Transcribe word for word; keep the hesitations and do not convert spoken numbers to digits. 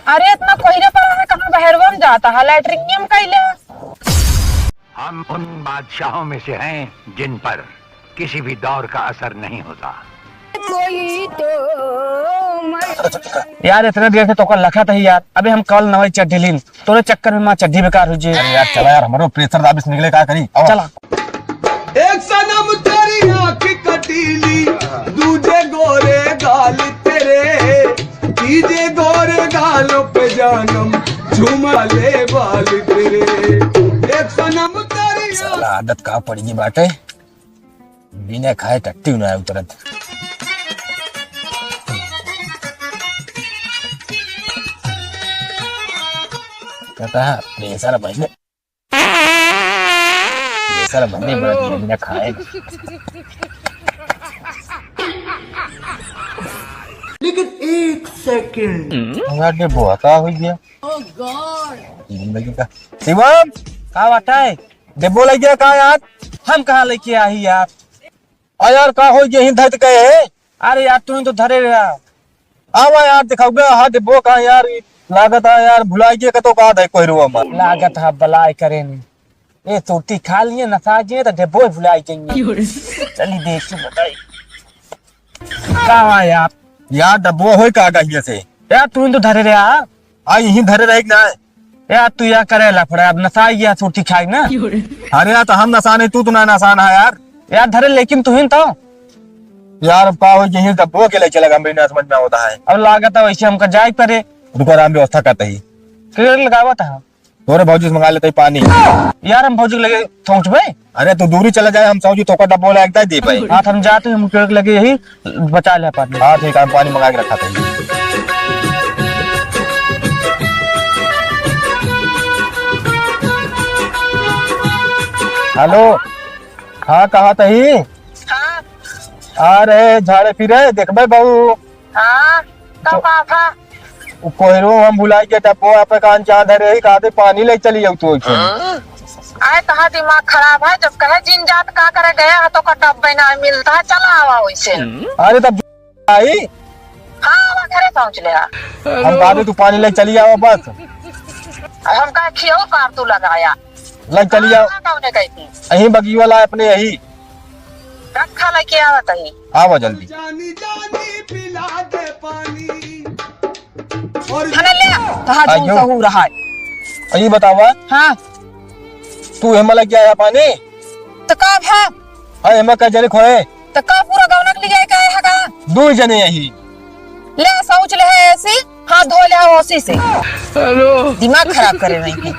अरे, इतना कोहरे पर है, कहाँ बहरवा में जाता है, लैट्रिनिया में कैले? हम उन बादशाहों में से हैं जिन पर किसी भी दौर का असर नहीं होता। कोई तो मर- यार, इतने देर से तोका लखत ही यार। अबे हम कल नवाई चड्ढी लीन, तोरे चक्कर में माँ चड्ढी बेकार हो जे। अरे यार, चला यार, हमरो प्रेशर दाबिश निकले, का करी? आओ। चला। एक सनम तेरी आँख कटीली, दूजे गोरे गाल तेरे, तीजे गोरे गालों पे जानम चूमा ले बाल तेरे। एक सनम तेरी साला आदत का पड़ी बाटे, बिना खाए टट्टी ना उतरत। कहता है, "ये साला बहने, ये साला बहने बड़ा बिना खाए।" लेकिन एक सेकंड। अरे, बहुत हो गया। Oh God। जिंदगी का। शिवम, का बात है? डेब्बो लइ गया का यार? हम कहाँ लेके आई यार? आ यार, का होइ गया, यहीं धर के गए हैं? अरे यार, तू ही तो धरे रहा। आवा यार, दिखाओगे, हाँ, डेब्बो का यार, लागत है यार, भुलाइ गया, कतो का है, कोहरवा में। लागत है, बलाय करे नहीं। ए, सुरती खा लिए, नसा गए, तो डेब्बो भुलाइ जाएंगे। चली देखी बताई। का हुआ यार? यार, डब्बो होई का गहिया से? यार, तू ही तो धरे रहे, हाँ? आ, यहीं धरे रहे कि ना? यार, तू या करे लफड़ा, अब नसा गया, सुरती खाई ना। अरे यार, तो हम नसा नहीं, तू तो ना नसा ना यार। यार, धरे लेकिन तू ही तो। यार, अब का होई, यहीं डब्बो के ले चला गया, मेरी ना समझ में होता है। अब लागत है वैसे हमका जाए पड़े। रुको, आराम व्यवस्था करते ही। क्लियर लगावत है। तोरे भौजी से मंगा लेते ही पानी। यार, हम भौजी के लगे पहुँचबे। अरे, तू दूरी चला जाए, हम सौजी तोका डब्बो ला एक दे भाई। हाँ, तो हम जाते हैं, हम के लगे यही बचा ले पानी। हाँ, ठीक है, हम पानी मंगा के रखा था। हेलो, हाँ, कहा तही? हाँ। अरे, झाड़े फिरे, देखबे बहू। हाँ, तो तो का था? उ कोहरो हम भुलाई के डब्बो आप कान चाँद धरे ही, कहते पानी ले चली जाऊ तू ओइसे। आए, तहार दिमाग खराब है, जब कहे जिन जात का करे गया है तो का डब्बे ना मिलता है, चला आवा वैसे। अरे तब आई। हाँ, आवा घरे पहुँच ले आ। हम कहते तू पानी ले चली आवा बस। अब हम कहे खियो कार तू लगाया। ले चली आवा। हाँ, कौने कहती? यही बगिया ला अपने यही। रखा लेके आवा तही। आवा जल्दी। जानी जानी पिला दे पानी। हने ले, कहाँ आई जौन हो। सहू रहा है। अई बतावा। हाँ। तू हेमा लग गया है पानी? तो का भा? अरे हेमा का जने खोए? तो का पूरा गौनक लिया का है का? दो जने यही। ले सोच ले है ऐसी, हाथ धो ले ओसी से। हेलो। दिमाग खराब करे नहीं की।